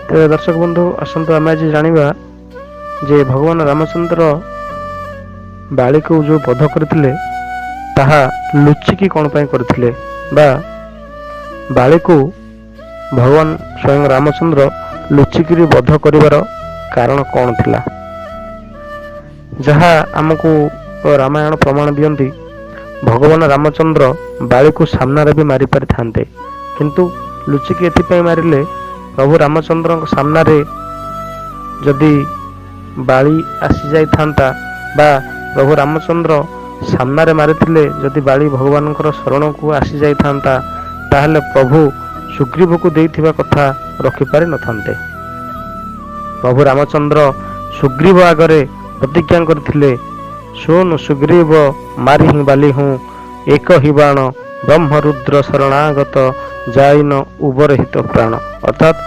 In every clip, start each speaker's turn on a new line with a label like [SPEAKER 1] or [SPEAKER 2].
[SPEAKER 1] ତେବେ ଦର୍ଶକ ବନ୍ଧୁ, ଆସନ୍ତୁ ଆମେ ଆଜି ଜାଣିବା ଯେ ଭଗବାନ ରାମଚନ୍ଦ୍ର ବାଳିକୁ ଯେଉଁ ବଧ କରିଥିଲେ ତାହା ଲୁଚିକି କ'ଣ ପାଇଁ କରିଥିଲେ, ବା ବାଳିକୁ ଭଗବାନ ସ୍ୱୟଂ ରାମଚନ୍ଦ୍ର ଲୁଚିକିରି ବଧ କରିବାର କାରଣ କ'ଣ ଥିଲା। ଯାହା ଆମକୁ ରାମାୟଣ ପ୍ରମାଣ ଦିଅନ୍ତି, ଭଗବାନ ରାମଚନ୍ଦ୍ର ବାଳିକୁ ସାମ୍ନାରେ ବି ମାରି ପାରିଥାନ୍ତେ, କିନ୍ତୁ ଲୁଚିକି ଏଥିପାଇଁ ମାରିଲେ, ପ୍ରଭୁ ରାମଚନ୍ଦ୍ରଙ୍କ ସାମ୍ନାରେ ଯଦି ବାଳି ଆସିଯାଇଥାନ୍ତା ବା ପ୍ରଭୁ ରାମଚନ୍ଦ୍ର ସାମ୍ନାରେ ମାରିଥିଲେ ଯଦି ବାଳି ଭଗବାନଙ୍କର ଶରଣକୁ ଆସିଯାଇଥାନ୍ତା, ତାହେଲେ ପ୍ରଭୁ ସୁଗ୍ରୀବକୁ ଦେଇଥିବା କଥା ରଖିପାରିନଥାନ୍ତେ। ପ୍ରଭୁ ରାମଚନ୍ଦ୍ର ସୁଗ୍ରୀବ ଆଗରେ ପ୍ରତିଜ୍ଞା କରିଥିଲେ, ଶୁନ ସୁଗ୍ରୀବ ମାରି ବାଲି ହୁଁ ଏକ ହି ବାଣ, ବ୍ରହ୍ମରୁଦ୍ର ଶରଣାଗତ ଯାଇନ ଉବରହିତ ପ୍ରାଣ। ଅର୍ଥାତ୍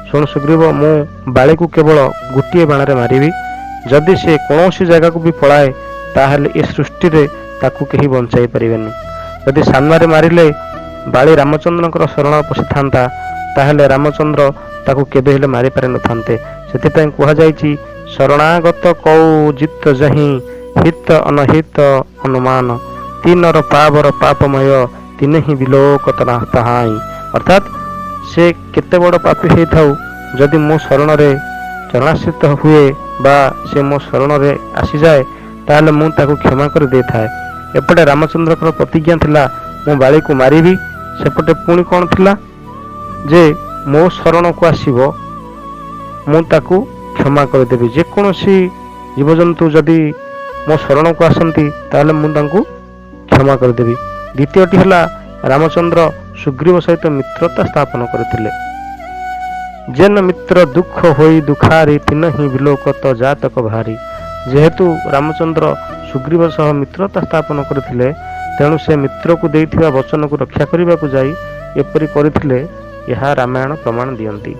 [SPEAKER 1] ଶୁଣ ସୁଗ୍ରୀବ, ମୁଁ ବାଳିକୁ କେବଳ ଗୋଟିଏ ବାଣରେ ମାରିବି, ଯଦି ସେ କୌଣସି ଜାଗାକୁ ବି ପଳାଏ ତାହେଲେ ଏ ସୃଷ୍ଟିରେ ତାକୁ କେହି ବଞ୍ଚାଇ ପାରିବେନି। ଯଦି ସାମ୍ନାରେ ମାରିଲେ ବାଳି ରାମଚନ୍ଦ୍ରଙ୍କର ଶରଣ ପଶିଥାନ୍ତା, ତାହେଲେ ରାମଚନ୍ଦ୍ର ତାକୁ କେବେ ହେଲେ ମାରିପାରିନଥାନ୍ତେ। ସେଥିପାଇଁ କୁହାଯାଇଛି, ଶରଣାଗତ କଉ ଜିତ ଯହିଁ ହିତ ଅନହିତ ଅନୁମାନ, ତିନର ପାବର ପାପମୟ ତିନେ ହିଁ ବିଲୋକ ତାହାଇଁ। ଅର୍ଥାତ୍ ସେ କେତେ ବଡ଼ ପାପୀ ହେଇଥାଉ, ଯଦି ମୋ ଶରଣରେ ଚରଣାଶ୍ରିତ ହୁଏ ବା ସେ ମୋ ଶରଣରେ ଆସିଯାଏ, ତାହେଲେ ମୁଁ ତାକୁ କ୍ଷମା କରିଦେଇଥାଏ। ଏପଟେ ରାମଚନ୍ଦ୍ରଙ୍କର ପ୍ରତିଜ୍ଞା ଥିଲା ମୁଁ ବାଳିକୁ ମାରିବି, ସେପଟେ ପୁଣି କ'ଣ ଥିଲା ଯେ ମୋ ଶରଣକୁ ଆସିବ ମୁଁ ତାକୁ କ୍ଷମା କରିଦେବି। ଯେକୌଣସି ଜୀବଜନ୍ତୁ ଯଦି ମୋ ଶରଣକୁ ଆସନ୍ତି ତାହେଲେ ମୁଁ ତାଙ୍କୁ କ୍ଷମା କରିଦେବି। ଦ୍ୱିତୀୟଟି ହେଲା, ରାମଚନ୍ଦ୍ର ସୁଗ୍ରୀବ ସହିତ ମିତ୍ରତା ସ୍ଥାପନ କରିଥିଲେ। ଯେନ ମିତ୍ର ଦୁଃଖ ହୋଇ ଦୁଃଖାରି, ତିନ ହିଁ ବିଲୋକତ ଜାତକ ଭାରି। ଯେହେତୁ ରାମଚନ୍ଦ୍ର ସୁଗ୍ରୀବ ସହ ମିତ୍ରତା ସ୍ଥାପନ କରିଥିଲେ, ତେଣୁ ସେ ମିତ୍ରକୁ ଦେଇଥିବା ବଚନକୁ ରକ୍ଷା କରିବାକୁ ଯାଇ ଏପରି କରିଥିଲେ, ଏହା ରାମାୟଣ ପ୍ରମାଣ ଦିଅନ୍ତି।